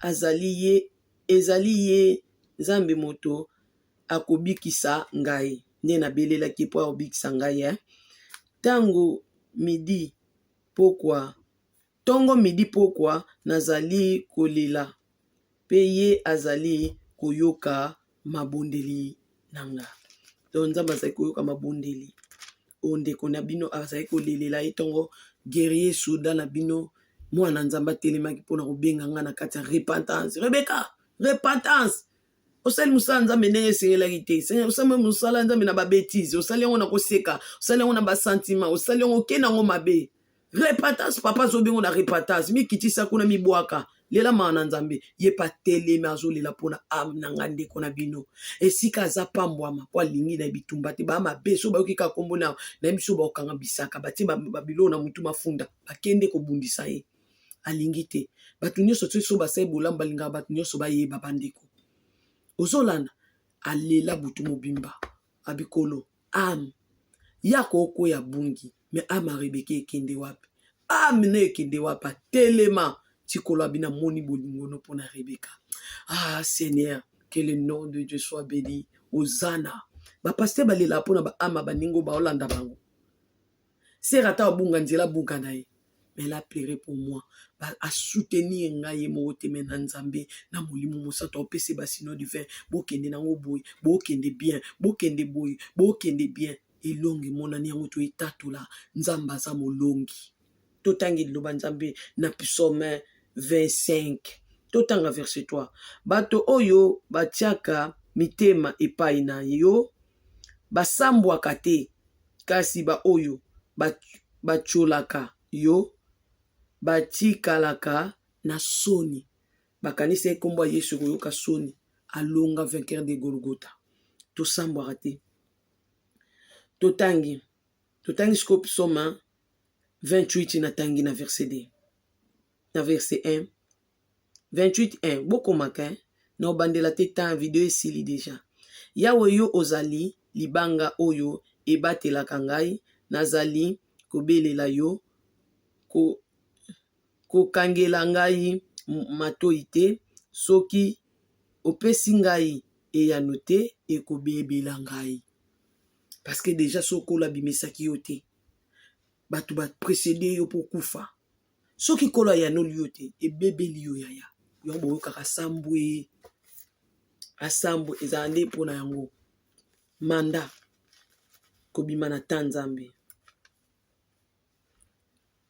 azali ye, ezali ye Nzambe moto akobikisa ngai." Nde nabelelaki mpo akobikisa ngai, eh? Ntango midi pokwa, ntongo midi pokwa, nazali kolela, mpe ye azali koyoka mabondeli na nga. Donc Nzambe azali koyoka mabondeli oyo ndeko na bino azali kolelela ye ntongo. Guerrier, soda na bino, mwana Nzambe atelemaki mpona kobenga nga na kati ya repentance. "Rebeka, repentance. Osali mosala Nzambe ndenge esengelaki te. Osali mosala Nzambe na babêtises, osali yango na koseka, osali yango na basentiments, osali yango, okende yango mabe. Repentance, papa azobengo na repentance. Mikitisa kuna, mibwaka, lela mawa na Nzambe." Ye pa telemi, azolela mpona âme na nga. Ndeko na bino esika aza pambwama, mpo alingi na bitumba te. Baa mabe, so bayoki kaka nkombo na nayebi so bakokanga bisaka, batie babiloko na mutu, mafunda, bakende kobundisa ye. Alingi te bato nyonso te. So basali bolamu, balingaka bato nyonso bayeba. Bandeko, ozolanda, alela butu mobimba abikolo âme ya kokwea bungi. Me âme ya Rebeka ekende wapi? Âme na ekende wapi? Atelema tikolo abi: "Namoni bolingo no mpona Rebeka." Ah Seigneur, que le nom de Dieu soit béni. Ozana bapasteur balelaka mpona baâme baningo baolanda bango. Sere ata abunga nzela, abunga na ye, mais elle a pleuré pour moi, asoutenir ngai ye moko te, me na Nzambe na Molimo Mosantu. Aopesa basino divin: "Bokende nango boye, bokende bien, bokende boye, bokende bien." Elongi emonani yango, toetatola Nzambe aza molongi. Totangi liloba Nzambe na Psaume 25, totanga verset 3: "Bato oyo batiaka mitema epai na yo basambwaka te, kasi baoyo batiolaka yo batikalaka na soni." Bakanisi nkombo ya Yesu koyoka soni. Alonga, vainqueur de Golgota. Tosambwaka te. Totangi sikoyo Psaume 28, natangi na verset 2, na verset 1, 28 1. Bokomaka na obandela te, temps video esili déjà. "Yawe, yo ozali libanga oyo ebatelaka ngai, nazali kobelela yo, kokangela ngai matoi te. Soki opesi ngai eyano te, ekobebela ngai." Parce que déjà soki Nkolo abimisaki yo te, bato baprécéder yo mpo kufa. Soki Nkolo ayanoli yo te, ebebeli yo yaya. Yango boyokaka sambwe, asambwe, ezala nde mpona yango manda kobima na ta Nzambe.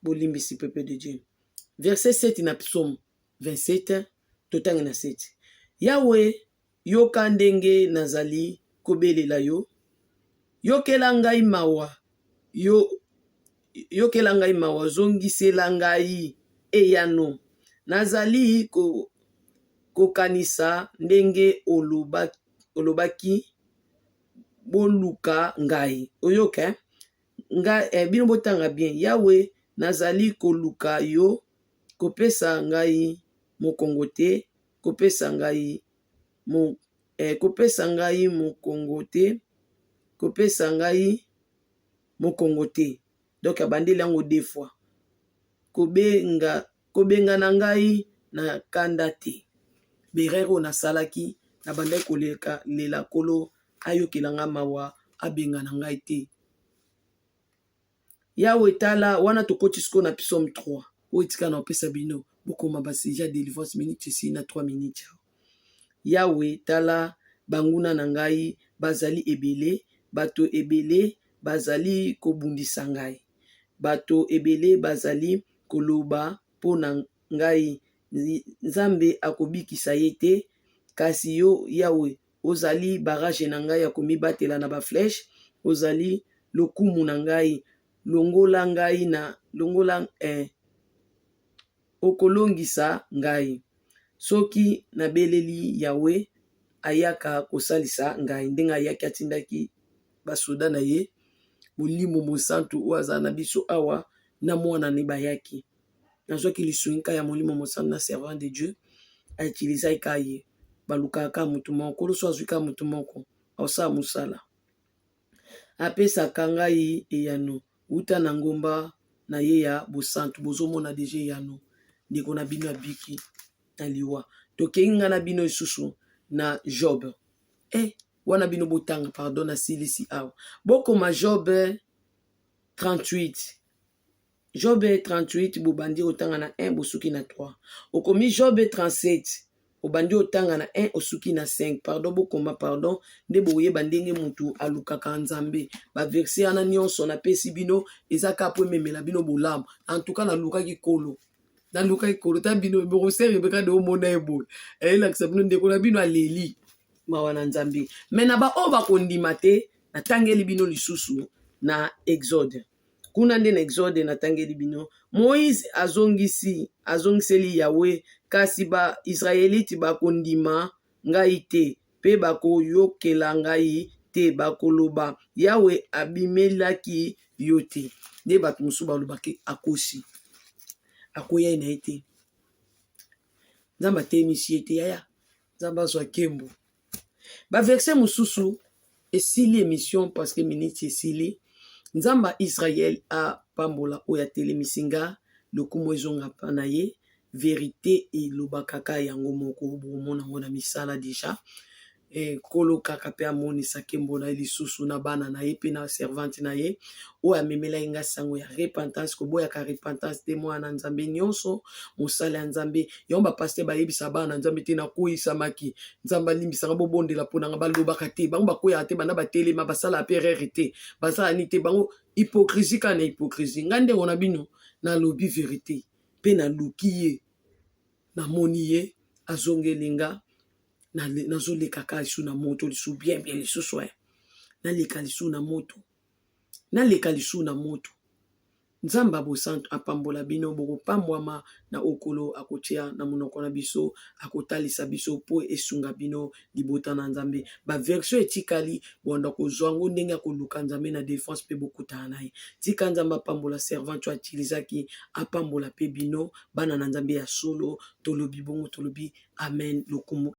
Bolimbisi, peuple de Dieu. Verset 7 na Psaume 27, totangi na 7: "Yawe, yoka ndenge nazali kobelela yo, yokela ngai mawa, yo yokela ngai mawa, zongisela ngai eyano. Nazali kokanisa ndenge olobaki: boluka ngai." Oyoka nga, bino botanga bien: "Yawe, nazali koluka yo, kopesa ngai mokongo te, kopesa ngai mokongo te, kopesa ngai mokongo te." Donc abandeli yango deux fois. Kobenga na ngai na kanda te." Berere oyo nasalaki, nabandaki koleka lela Nkolo ayokela nga mawa, abenga na ngai te. Yawe, tala wana. Tokoti sikoyo na Psaume 3 oyo etika na opesa bino. Bokoma basujet ya délivrance. Minute esili na 3 minutes. "Yawe, tala, banguna na ngai bazali ebele, bato ebele bazali kobundisa ngai, bato ebele bazali koloba mpo na ngai: 'Nzambe akobikisa ye te.' Kasi yo, Yawe, Ozali barrage na ngai ya komibatela na baflèche, ozali lokumu na ngai, longola ngai na longola okolongisa ngai. Soki nabeleli Yawe, ayaka kosalisa ngai. Ndenge ayaki, atindaki basoda na ye, Molimo Mosantu oyo aza na biso awa na mwana ne bayaki. Nazwaki lisungi kaka ya Molimo Mosantu na servant de Dieu, autilisaki kaka ye. Balukaka kaka motu moko, Nkolo so azwi kaka motu moko, aosala mosala. Apesaka ngai eyano wuta na ngomba na ye ya bosantu. Bozomona deja eyano, ndeko na bino abiki na liwa. Tokei ngai na bino lisusu na Job. Wana bino botanga, pardon, nasilisi awa. Bokoma Job 38. Job 38, bobandi otanga na 1, bosuki na 3. Okomi Job 37, obandi otanga na 1, osuki na 5. Pardon, bokoma, pardon, nde boyeba ndenge mutu alukaka Nzambe. Baverset wana nyonso napesi bino eza kaka po ememela bino bolamu. En tout cas, nalukaki Kolo, nalukaki Kolo. Ta bino bokosere Rebeka de omona ye boye, eyelakisa bino ndeko na bino aleli mawa na Nzambe. Me na baoyo bakondima te, natangeli bino lisusu na Exode kuna nde na Exode natangeli bino Moïse azongisi, azongiseli Yawe: "Kasi Baisraelite bakondima ngai te mpe bakoyokela ngai te, bakoloba: 'Yawe abimelaki yo te.'" Nde bato mosusu balobaki akosi, akoya ye na ye te, Nzambe atelemisi ye te. Yaya, Nzambe azwa nkembo. Baverset mosusu esili émission parce que miniti esili. Nzambe ya Israel apambola oyo atelemisi nga, lokumu ezonga mpa na ye. Vérité elobaka kaka yango moko, bomona yango na misala deja. Nkolo kaka mpe amonisa nkembo na ye lisusu na bana na ye mpe na servante na ye oyo amemelaki nga sango ya repentance. Koboyaka repentance te, mwana na Nzambe nyonso, mosala ya Nzambe. Yango bapasteur bayebisa bana na Nzambe te: "Nakoyisamaki, Nzambe alimbisanga, bobondela mpo nanga." Balobaka te, bango bakweyaka te, banda batelema, basala mpe erreur te, basala nini te. Bango hypocrisie kaka na hypocrisie. Ngai ndeko na bino nalobi vérité mpe naluki ye, namoni ye azongeli nga. Nazoleka kaka lisu na moto lisu bien bien lisusu, naleka lisu na moto, naleka lisu na moto. Nzambe abosantu apambola bino, bokopambwama na okolo akotia na monoko na biso, akotalisa biso mpo esunga bino libota na Nzambe. Baversion etikali, bwanda kozwa yango ndenge ya koluka Nzambe na défense mpe bokutana na ye. Tika Nzambe apambola servante oyo atilisaki, apambola mpe bino bana na Nzambe ya solo. Tolobi bongo, tolobi amen. Lokumu.